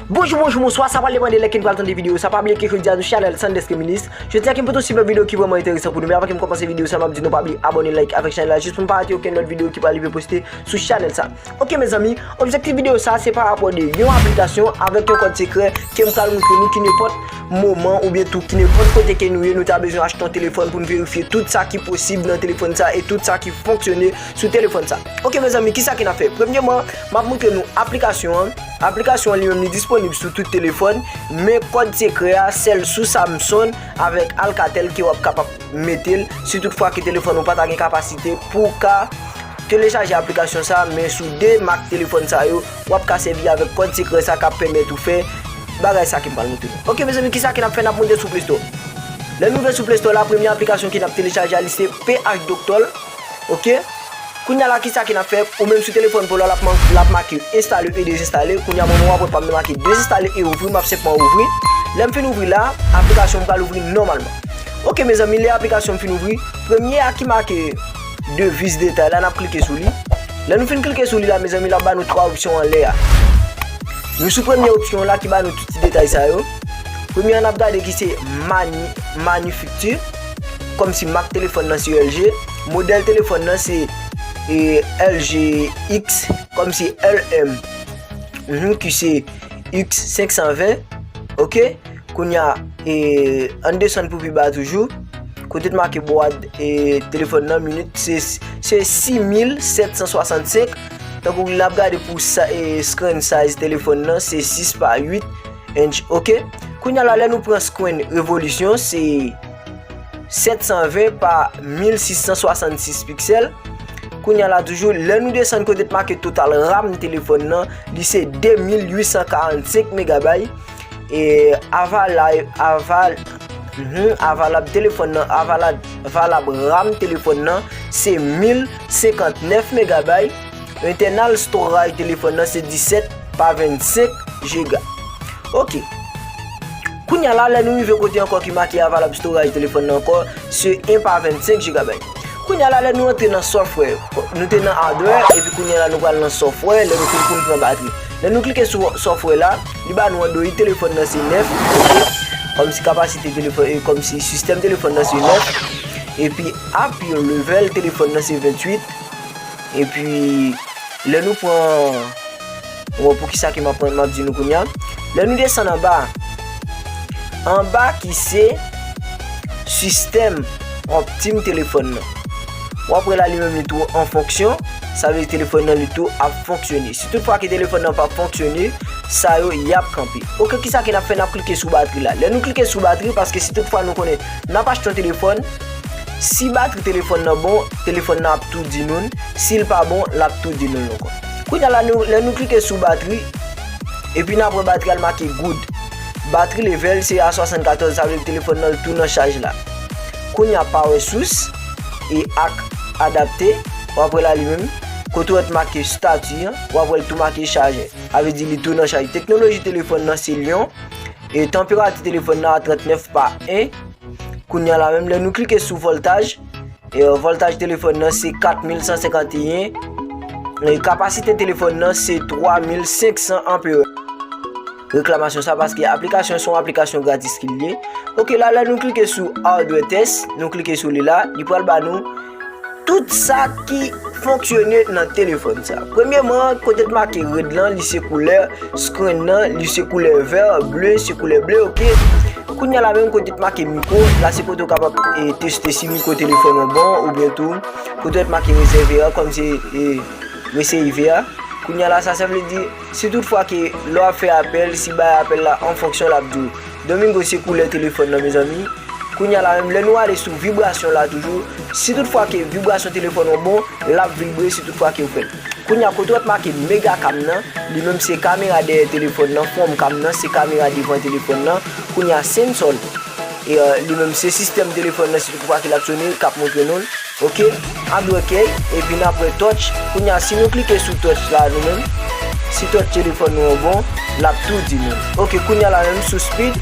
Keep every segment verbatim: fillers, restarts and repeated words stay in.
Bonjou, bonjou, bonswa, sa pral depann de lè ke n pral tande videyo sa. Pa bliye ke jodi a nou chanèl Sandeske Minis. Jodi a ke m pote yon sipè videyo ki vrèman enteresan pou nou, men avan ke m kòmanse videyo sa, m ap di nou pa bliye abòne, like avèk chanèl la jis pou n pa rate okenn lòt videyo ki pral rive poste sou chanèl sa. Ok mezanmi, objektif videyo sa se pa rapò de yon aplikasyon avèk yon kòd sekrè ke m pral montre nou ki nenpòt moman oubyen tou ki nenpòt kote ke nou ye, nou ta bezwen achte yon telefòn pou n verifye tout sa ki posib nan telefòn sa e tout sa ki fonksyone sou telefòn sa. Ok mezanmi, kisa ke n ap fè? Premyeman, m ap montre nou aplikasyon an. Aplikasyon an li menm li disponib sou tout telefòn, men kòd sekrè a sèl sou Samsung avèk Alcatel ke w ap kapab mete l, si tout fwa ke telefòn ou pa ta gen kapasite pou w ka telechaje aplikasyon sa, men sou de mak telefòn sa yo, w ap ka sèvi avèk kòd sekrè sa k ap pèmèt ou fè bagay sa ke m pral montre nou. Ok mezanmi, kisa ke n ap fè? N ap monte sou Play Store. Lè nou rive sou Play Store la, premye aplikasyon ke n ap telechaje a li se P H Doctor. Ok? Kounye a la, kisa ke n ap fè? Ou menm sou telefòn pa w la, l ap man-, l ap make enstale e dezenstale. Kounye a mwen, mwen w ap wè pa m nan make dezenstale e ouvri, m ap senpman ouvri. Lè m fin ouvri la, aplikasyon m pral ouvri nòmalman. Ok mezanmi, lè aplikasyon m fin ouvri, premye a ki make devis detay la, n ap klike sou li. Lè nou fin klike sou li la mezanmi, l ap ba nou twa opsyon anlè a. Nou sou premye opsyon la ki ba nou tout ti detay sa yo. Premye a n ap gade ki se mani-, manifakti, kòmsi mak telefòn nan se L G, modèl telefòn nan se, e, L G X, kòmsi L M, mhm, ki se X senk san ven, ok? Kounye a, e, ann desann pou pi ba toujou. Kote t make bwat, e, telefòn nan, minit, se, se sis mil sèt san swasannsenk. Tankou n ap gade pou sa, e, screen size telefòn nan, se sis pa uit inch, ok? Kounye a la, lè nou pran screen revolisyon, se sèt san ven pa mil sis san swasannsis piksèl. Kounye a la toujou, lè nou desann kote t make total RAM telefòn nan, li se de mil uit san karannsenk megabay. E avala-, aval-, mhm, avalab telefòn nan, avala-, avalab RAM telefòn nan, se mil senkantnèf megabay. Internal storage telefòn nan se disèt pa vennsenk giga. Ok. Kounye a la, lè nou rive kote ankò ki make avalab storage telefòn nan ankò, se en pa vennsenk gigabyte. Kounye a la, lè nou antre nan software, nou te nan hardware, epi kounye a la, nou pral nan software, lè nou fin konn pran batri. Lè nou klike sou software la, li ba nou Android telefòn nan se nèf, ok? Kòmsi kapasite telefòn, e, kòmsi sistèm telefòn nan se nèf, epi appeal level telefòn nan se venntuit, epi lè nou pran, bon, poukisa ke m ap pran, m ap di nou kounye a. Lè nou desann anba, anba ki se sistèm optim telefòn nan. W ap wè la li menm li tou an fonksyon, sa vle di telefòn nan li tou ap fonksyone. Si tout fwa ke telefòn nan p ap fonksyone, sa yo y ap kanpe. Ok, kisa ke n ap fè? N ap klike sou batri la. Lè nou klike sou batri, paske si tout fwa nou konnen n ap achte yon telefòn, si batri telefòn nan bon, telefòn nan ap tou di nou l. Si l pa bon, l ap tou di nou l ankò. Kounye a la, nou, lè nou klike sou batri, epi n ap wè batri a l make good. Batri level se a swasannkatòz, sa vle di telefòn nan l tou nan chaj la. Kounye a power source e ak adapte, w ap wè la li menm. Kote w wè t make stati an, w ap wè l tou make chajè. Sa vle di li tou nan chaj. Teknoloji telefòn nan se Lion. E tanperati telefòn nan a trannèf pa en. Kounye a la menm, lè nou klike sou voltaj, e, voltaj telefòn nan se kat mil san senkanteyen. E, kapasite telefòn nan se twa mil senk san anperè. Reklamasyon sa, paske aplikasyon se yon aplikasyon gratis ki l ye. Ok, la, lè nou klike sou hardware test, nou klike sou li la, li pral ba nou tout sa ki fonksyone nan telefòn sa. Premyeman, kote t make red lan, li se koulè screen nan, li se koulè vè, ble, se koulè ble, ok. Kounye a la menm kote t make mikwo, la se kote w kapab, e, teste si mikwo telefòn ou bon, oubyen tou, kote t make rezève a, kòmsi, e, resevè a. Kounye a la, sa, sa vle di, si tout fwa ke lè w ap fè apèl, si bay apèl la an fonksyon, l ap di w. Domingo se koulè telefòn nan, mezanmi. Kounye a la menm, lè nou ale sou vibrasyon la toujou, si tout fwa ke vibrasyon telefòn ou bon, l ap vibre si tout fwa ke w fè l. Kounye a, kote w wè t make mega cam nan, li menm se kamera dèyè telefòn nan, front cam nan, se kamera devan telefòn nan. Kounye a, sensor, e, e, li menm se sistèm telefòn nan, si tout fwa ke l ap sone, k ap montre nou l. Ok, hardware key, epi n ap wè touch. Kounye a, si nou klike sou touch la, nou menm, si touch telefòn nou an bon, l ap tou di nou. Ok, kounye a la menm, sou speed,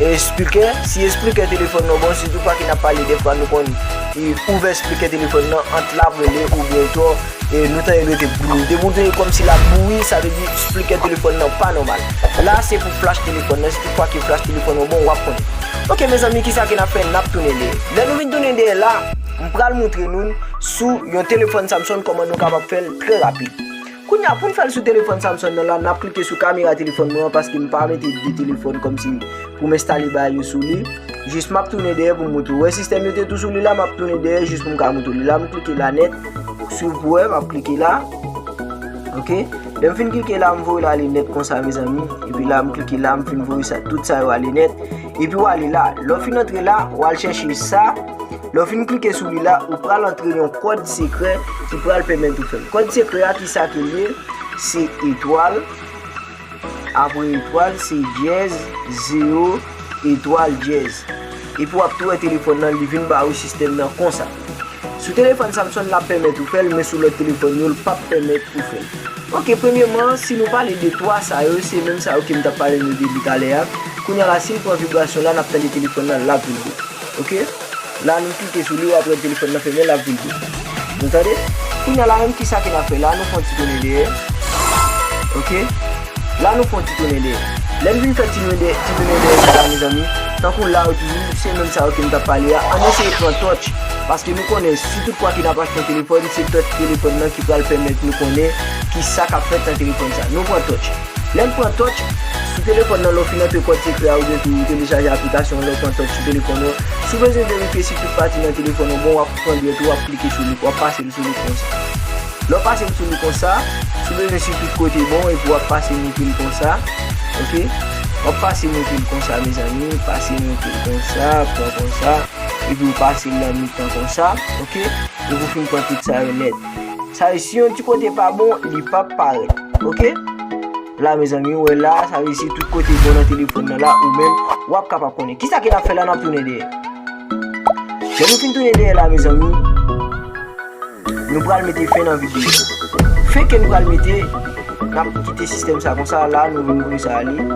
e, spikè. Si spikè telefòn nan bon, sitou fwa ke n ap pale, dèfwa nou konn, e, ouvè spikè telefòn nan ant l ap rele oubyen to, e, nou tande l rete bouyi. Depi w tande kòmsi l ap bouyi, sa vle di spikè telefòn nan pa nòmal. La, se pou flash telefòn nan, sitou fwa ke flash telefòn nan bon, w ap konnen. Ok, mezanmi, kisa ke n ap fè? N ap tounen dèyè. Lè nou vin tounen dèyè la, m pral montre nou sou yon telefòn Samsung kòman nou kapab fè l trè rapid. Kounye a, pou n fè l sou telefòn Samsung nan la, n ap klike sou kamera telefòn mwen an, paske m pa mete de telefòn kòmsi pou m enstale bagay yo sou li. Jis m ap tounen dèyè pou m montre w. Wè sistèm yo te tou sou li la, m ap tounen dèyè jis pou m ka montre w li. La, m klike la nèt. Si w pou wè, m ap klike la. Ok? Lè m fin klike la, m voye l ale nèt konsa, mezanmi. Epi la, m klike la, m fin voye sa, tout sa yo ale nèt. Epi w ale la. Lè w fin antre la, w al chèche sa. Lè w fin klike sou li la, ou pral antre yon kòd sekrè ki pral pèmèt ou fè l. Kòd sekrè a, kisa ke l ye? Se etwal, apre etwal, se dyèz, zewo, etwal, dyèz. Epi w ap tou wè telefòn nan, li vin ba ou sistèm nan konsa. Sou telefòn Samsung, l ap pèmèt ou fè l, men sou lòt telefòn yo, l p ap pèmèt ou fè l. Ok, premyèman, si nou pale de twa sa yo, se menm sa yo ke m t ap pale nou de li talè a. Kounye a la, si n pran vibrasyon la, n ap tande telefòn nan, l ap vibre. Ok? La, nou klike sou li, w ap wè telefòn nan fèmen, l ap vibre. Nou tande? Kounye a la menm, kisa ke n ap fè la? Nou fè yon ti tounen dèyè. Ok? La, nou fè yon ti tounen dèyè. Lè n vin fè ti tounen dèyè, ti tounen dèyè sa la, mezanmi, tankou la yo toujou, se menm sa yo ke m t ap pale a. Ann eseye pran touch, paske nou konnen, si tout fwa ke n ap achte yon telefòn, se touch telefòn nan ki pral pèmèt nou konnen kisa k ap fèt nan telefòn sa. Nou pran touch. Lè n pran touch, sou telefòn nan, lè w fin antre kòd sekrè a oubyen tou telechaje aplikasyon an, lè w pran touch sou telefòn ou, si w bezwen verifye si tout pati nan telefòn ou bon, w ap pran dwèt ou, w ap klike sou li, w ap pase l sou li konsa. Lè w pase l sou li konsa, si w bezwen si tout kote bon, epi w ap pase monte l konsa, ok? W ap pase monte l konsa, mezanmi, pase monte l konsa, pran konsa, epi w pase l nan mitan konsa, ok? Epi w fin pran tout sa yo nèt. Sa yo, si yon ti kote pa bon, li p ap parèt, ok? La, mezanmi, ou wè la, sa vle di si tout kote bon nan telefòn nan la, ou menm, w ap kapab konnen. Kisa ke n ap fè la, n ap tounen dèyè. Lè nou fin tounen dèyè la, mezanmi, nou pral mete fen nan videyo. Fen ke nou pral mete, n ap kite sistèm sa konsa, la, nou vin pou sa ale.